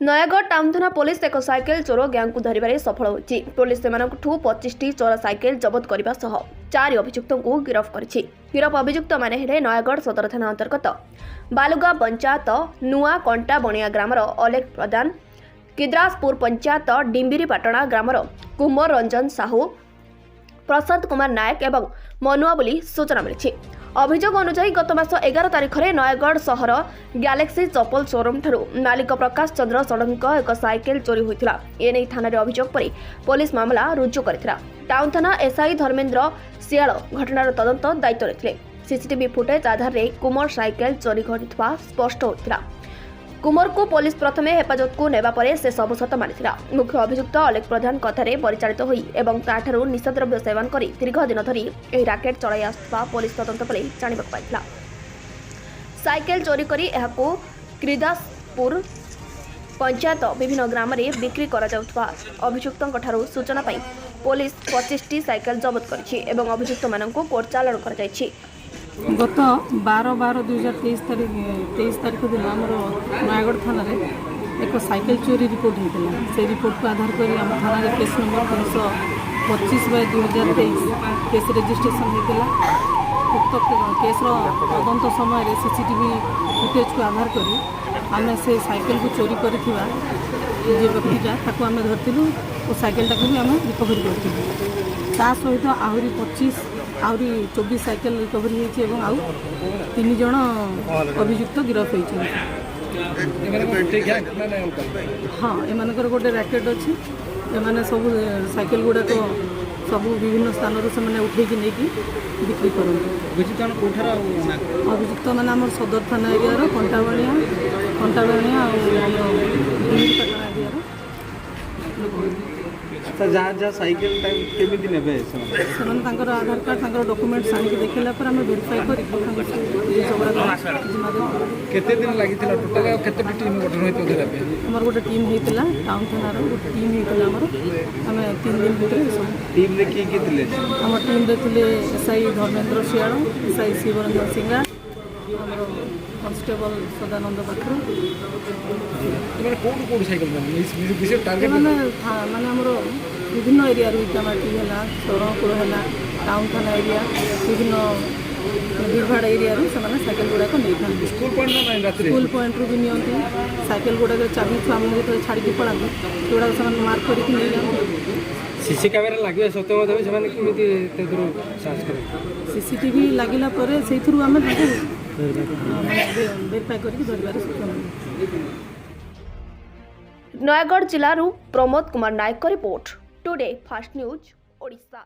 Nayagarh town ଥାନା police ଏକ cycle ଚୋର ଗ୍ୟାଙ୍ଗକୁ ଧରିବାରେ ସଫଳ ହୋଇଛି। ପୋଲିସ ସେମାନଙ୍କଠୁ 25ଟି ଚୋରା ସାଇକେଲ ଜବତ କରିବା ସହ ଚାରି ଅଭିଯୁକ୍ତଙ୍କୁ ଗିରଫ କରିଛି। ଗିରଫ ଅଭିଯୁକ୍ତମାନେ ହେଲେ ନୟାଗଡ଼ ସଦର ଥାନା ଅନ୍ତର୍ଗତ ବାଲୁଗାଁ ପଞ୍ଚାୟତ ନୂଆ କଣ୍ଟାବଣିଆ ଗ୍ରାମର ଅଲେଖ ପ୍ରଧାନ, କିଦ୍ରାସପୁର ପଞ୍ଚାୟତ ଡିମ୍ବିରିପାଟଣା ଗ୍ରାମର କୁମର ରଞ୍ଜନ ସାହୁ, ପ୍ରଶାନ୍ତ କୁମାର ନାୟକ ଏବଂ ମନୁଆ ବୋଲି ସୂଚନା ମିଳିଛି। ଅଭିଯୋଗ ଅନୁଯାୟୀ, ଗତ ମାସ 11 ତାରିଖରେ ନୟାଗଡ଼ ସହର ଗ୍ୟାଲେକ୍ସି ଚପଲ ସୋରୁମ୍ଠାରୁ ମାଲିକ ପ୍ରକାଶ ଚନ୍ଦ୍ର ଷଡ଼ଙ୍ଗୀଙ୍କ ଏକ ସାଇକେଲ ଚୋରି ହୋଇଥିଲା। ଏନେଇ ଥାନାରେ ଅଭିଯୋଗ ପରେ ପୋଲିସ ମାମଲା ରୁଜୁ କରିଥିଲା। ଟାଉନ୍ ଥାନା ଏସ୍ଆଇ ଧର୍ମେନ୍ଦ୍ର ଶିଆଳ ଘଟଣାର ତଦନ୍ତ ଦାୟିତ୍ୱ ନେଇଥିଲେ। ସିସିଟିଭି ଫୁଟେଜ୍ ଆଧାରରେ କୁମର ସାଇକେଲ ଚୋରି ଘଟିଥିବା ସ୍ପଷ୍ଟ ହୋଇଥିଲା। କୁମରକୁ ପୋଲିସ ପ୍ରଥମେ ହେଫାଜତକୁ ନେବା ପରେ ସେ ସବୁ ସତ ମାନିଥିଲା। ମୁଖ୍ୟ ଅଭିଯୁକ୍ତ ଅଲେଖ ପ୍ରଧାନ କଥାରେ ପରିଚାଳିତ ହୋଇ ଏବଂ ତାଠାରୁ ନିଶାଦ୍ରବ୍ୟ ସେବନ କରି ଦୀର୍ଘ ଦିନ ଧରି ଏହି ରାକେଟ୍ ଚଳାଇ ଆସୁଥିବା ପୋଲିସ ତଦନ୍ତ ବେଳେ ଜାଣିବାକୁ ପାଇଥିଲା। ସାଇକେଲ ଚୋରି କରି ଏହାକୁ କ୍ରିଦାସପୁର ପଞ୍ଚାୟତ ବିଭିନ୍ନ ଗ୍ରାମରେ ବିକ୍ରି କରାଯାଉଥିବା ଅଭିଯୁକ୍ତଙ୍କଠାରୁ ସୂଚନା ପାଇ ପୋଲିସ 25ଟି ସାଇକେଲ ଜବତ କରିଛି ଏବଂ ଅଭିଯୁକ୍ତମାନଙ୍କୁ କୋର୍ଟ ଚାଲାଣ କରାଯାଇଛି। ଗତ 12/12/2023 ତାରିଖ, 23 ତାରିଖ ଦିନ ଆମର ନୟାଗଡ଼ ଥାନାରେ ଏକ ସାଇକେଲ ଚୋରି ରିପୋର୍ଟ ହେଇଥିଲା। ସେଇ ରିପୋର୍ଟକୁ ଆଧାର କରି ଆମ ଥାନାରେ କେସ୍ ନମ୍ବର 325/2023 କେସ୍ ରେଜିଷ୍ଟ୍ରେସନ୍ ହେଇଥିଲା। ଉକ୍ତ କେସ୍ର ତଦନ୍ତ ସମୟରେ ସିସିଟିଭି ଫୁଟେଜକୁ ଆଧାର କରି ଆମେ ସେ ସାଇକେଲକୁ ଚୋରି କରିଥିବା ଯେ ବ୍ୟକ୍ତିଟା, ତାକୁ ଆମେ ଧରିଥିଲୁ ଓ ସାଇକେଲଟାକୁ ବି ଆମେ ରିକଭରି କରିଥିଲୁ। ତା ସହିତ ଆହୁରି 25, ଆହୁରି 24 ସାଇକେଲ ରିକଭରି ହେଇଛି ଏବଂ ଆଉ ତିନି ଜଣ ଅଭିଯୁକ୍ତ ଗିରଫ ହେଇଛନ୍ତି। ହଁ, ଏମାନଙ୍କର ଗୋଟେ ରାକେଟ୍ ଅଛି। ଏମାନେ ସବୁ ସାଇକେଲ ଗୁଡ଼ାକ ସବୁ ବିଭିନ୍ନ ସ୍ଥାନରୁ ସେମାନେ ଉଠେଇକି ନେଇକି ବିକ୍ରି କରନ୍ତି। ଅଭିଯୁକ୍ତ ମାନେ ଆମର ସଦର ଥାନା ଏରିଆର କଣ୍ଟାବାଣିଆ, କଣ୍ଟାବାଣିଆ ଆଉ ଆମର ଡିମିରିପାଟଣା ଏରିଆର ଲୋକମାନେ। ଆଚ୍ଛା, ଯାହା ଯାହା ସାଇକେଲ କେମିତି ନେବେ ସେମାନେ? ସେମାନେ ତାଙ୍କର ଆଧାର କାର୍ଡ଼, ତାଙ୍କର ଡକୁମେଣ୍ଟସ୍ ଆଣିକି ଦେଖେଇଲା ପରେ ଆମେ ଭେରିଫାଏ କରିକି ତାଙ୍କୁ ସେ ଜିନିଷ ଗୁଡ଼ାକ ଜିମା ଦେବୁ। କେତେ ଦିନ ଲାଗିଥିଲା ଟୋଟାଲ ଆଉ କେତୋଟି ଟିମ୍ ଗଠନ ହୋଇଥିଲା ଧରିବା ପାଇଁ? ଆମର ଗୋଟେ ଟିମ୍ ହେଇଥିଲା, ଟାଉନ୍ ଥାନାର ଗୋଟେ ଟିମ୍ ହେଇଥିଲା ଆମର। ଆମେ 3 ଦିନ ଭିତରେ ସବୁ ଟିମ୍ରେ କିଏ କିଏ ଥିଲେ? ଆମ ଟିମ୍ରେ ଥିଲେ S I Dharmendra Shial, S I Shivaranjan Singa, ଆମର କନଷ୍ଟେବଲ ସଦାନନ୍ଦ ପାତ୍ର। ଏମାନେ କୋଉଠୁ କୋଉଠୁ ସାଇକେଲ ନେବେ, ବିଶେଷ ଟାର୍ଗେଟ? ଏମାନେ ମାନେ ଆମର ବିଭିନ୍ନ ଏରିଆରୁ, ଇଟାମାଟି ହେଲା, ଶରଣକୁଳ ହେଲା, ଟାଉନ୍ ଥାନା ଏରିଆ, ବିଭିନ୍ନ ଭିଡ଼ଭାଡ଼ ଏରିଆରୁ ସେମାନେ ସାଇକେଲ ଗୁଡ଼ାକ ନେଇଥାନ୍ତି। ସ୍କୁଲ ପଏଣ୍ଟ ନା ନାଇଁ ରାତିରେ? ସ୍କୁଲ ପଏଣ୍ଟରୁ ବି ନିଅନ୍ତି। ସାଇକେଲ ଗୁଡ଼ାକ ଚାବି ଛୁଆମାନେ ଯେତେବେଳେ ଛାଡ଼ିକି ପଳାନ୍ତି, ସେଗୁଡ଼ାକ ସେମାନେ ମାର୍କ କରିକି ନେଇଯାଆନ୍ତି। ସିସି କ୍ୟାମେରା ଲାଗିବା ସତ୍ତ୍ୱେ ମଧ୍ୟ ବି ସେମାନେ କେମିତି ଏତେ ଦୂର ସାହସ କରନ୍ତି? ସିସିଟିଭି ଲାଗିଲା ପରେ ସେଇଥିରୁ ଆମେ ତାଙ୍କୁ ମାନେ ଭେରିଫାଏ କରିକି ଧରିବାରେ ସକ୍ଷମ ହେଲୁ। ନୟାଗଡ଼ ଜିଲ୍ଲାରୁ ପ୍ରମୋଦ କୁମାର ନାୟକଙ୍କ report, today fast news, Odisha.